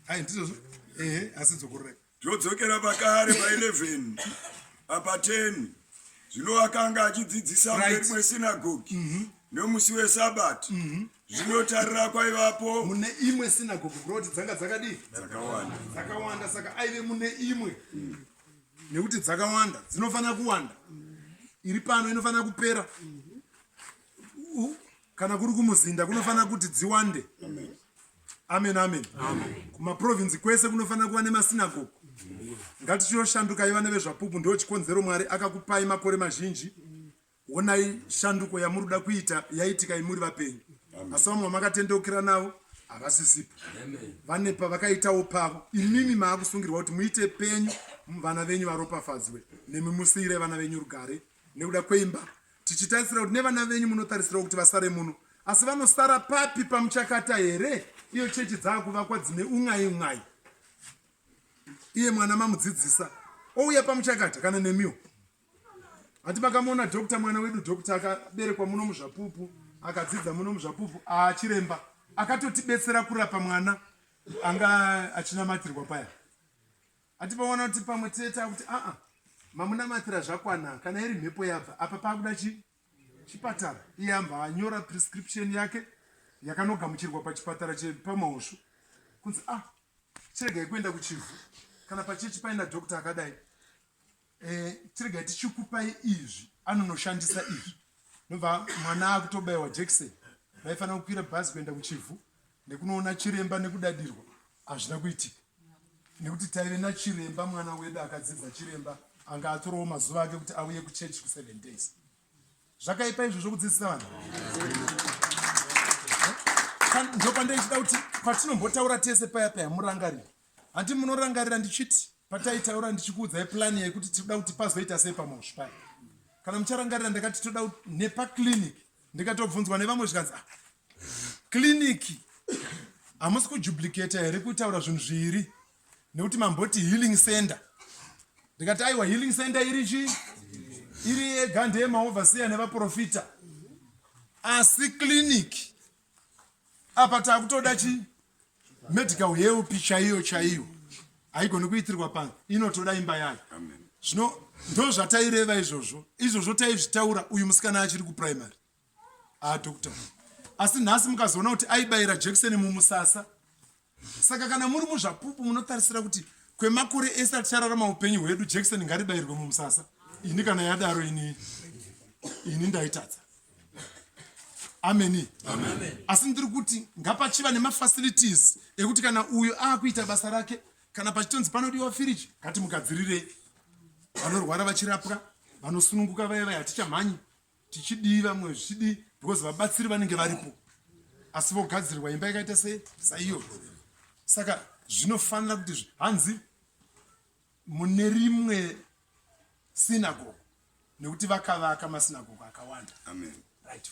Ai ndizvozvo ehe, asi dzokororei. Todzokera pakare pa11 apa 10. Zvino akanga achidzidzisa mune rimwe sinagogi nomusi weSabata. Zvino tarira kwaivapo mune imwe sinagogi, kureva kuti dzanga dzakadii? Dzakawanda. Dzakawanda. Saka aive mune imwe nekuti dzakawanda, dzinofanira kuwanda. Iri pano inofanira kupera. Kana kuri kumuzinda kunofanira kuti dziwande. Amen, amen. Kumaprovinzi kwese kunofanira kuva nemasinagogo. Ngatichiyoshandukai vana veZvapupu. Ndo chikonzero Mwari akakupai makore mazhinji. Onai shanduko yamuri kuda kuita yaitika imuri vapenyu, asi vamwe vamakatendeukira navo havasisipo, vane pavakaitawo pavo. Imimi maakusungirwa kuti muite penyu, vana venyu varopafadzwe nemi, musiyire vana venyu rugare nekuda kweimba, tichitarisira kuti nevana venyu munotarisirawo kuti vasare muno. Asi vanosara papi? Pamuchakata here? Iyo chechi dzaakuvakwa dzine un'ai un'ai. Iye mwana mamudzidzisa ouya pamuchakata kana nemiwo. Hati makamuona doctor, mwana wedu doctor akaberekwa muno muZvapupu, akadzidza muno muZvapupu, achiremba akatotibetsera kurapa mwana anga achinamatirwa paya. Hatipaona kuti pamwe teta kuti aa, mamunamatira zvakwana, kana iri mhepo yabva apa, pakuda chi chipatara. Iye ambva anyora prescription yake yakanogamuchirwa pachipatara chepamahosvu, kunzi, ah, chiregai kuenda kuChivhu kana pachechi paina doctor akadai, chiregai tichikupai izvi, anonoshandisa izvi. Nobva mwana akutobayiwa jekiseni. Vaifanira kukwira bhazi kuenda kuChivhu nekunoona chiremba nekudadirwa, hazvina kuitika nekuti taive nachiremba, mwana wedu akadzidza chiremba anga atorawo mazuva ake kuti auye kuchechi ku7 days. Zvakaipa izvo zvokudzidzisa vanhu. Ndopandaichida kuti patinombotaura tese paya paya, murangarire. Handi munorangarira ndichiti pataitaura ndichikuudzai plani yekuti tinoda kuti pazoita sei pamoshu paya? Kana mucharangarira, ndakati toda nepaclinic. Ndikatobvunzwa nevamwe zvikanzi, ah, clinic hamusi kuduplicata here kutaura zvinhu zviviri, nekuti mamboti healing center? Ndikati aiwa, healing center iri chi iri yega, ndeyemaoverseer nevaprofita, asi clinic apa takutoda chi medical help chaiyo chaiyo, haigoni kuitirwa pano, inotoda imba yayo. Zvino ndo zvataireva izvozvo. Izvozvo taizvitaura uyu musikana achiri kuprimary, adoctor, asi nhasi mukazoona kuti aibayira jekiseni mumusasa. Saka kana muri muZvapupu munotarisira kuti kwemakore ese atichararama upenyu hwedu jekiseni ngaribayirwe mumusasa? Ini kana yadaro, ini ndaitadza. Ameni. Asi ndiri kuti ngapachiva nemafacilities ekuti kana uyu aakuita basa rake, kana pachitonzi panodiwa firiji, ngatimugadzirirei. Vanorwara vachirapwa vanosununguka vaya vaya, hatichamhanyi tichidii, vamwe zvichidii, because vabatsiri vanenge varipo, asi vogadzirwa imba yakaita sei saiyo. Saka zvinofanira kuti hanzi mune rimwe sinagogo nekuti vakavaka masinagogo akawanda. Amen. Right.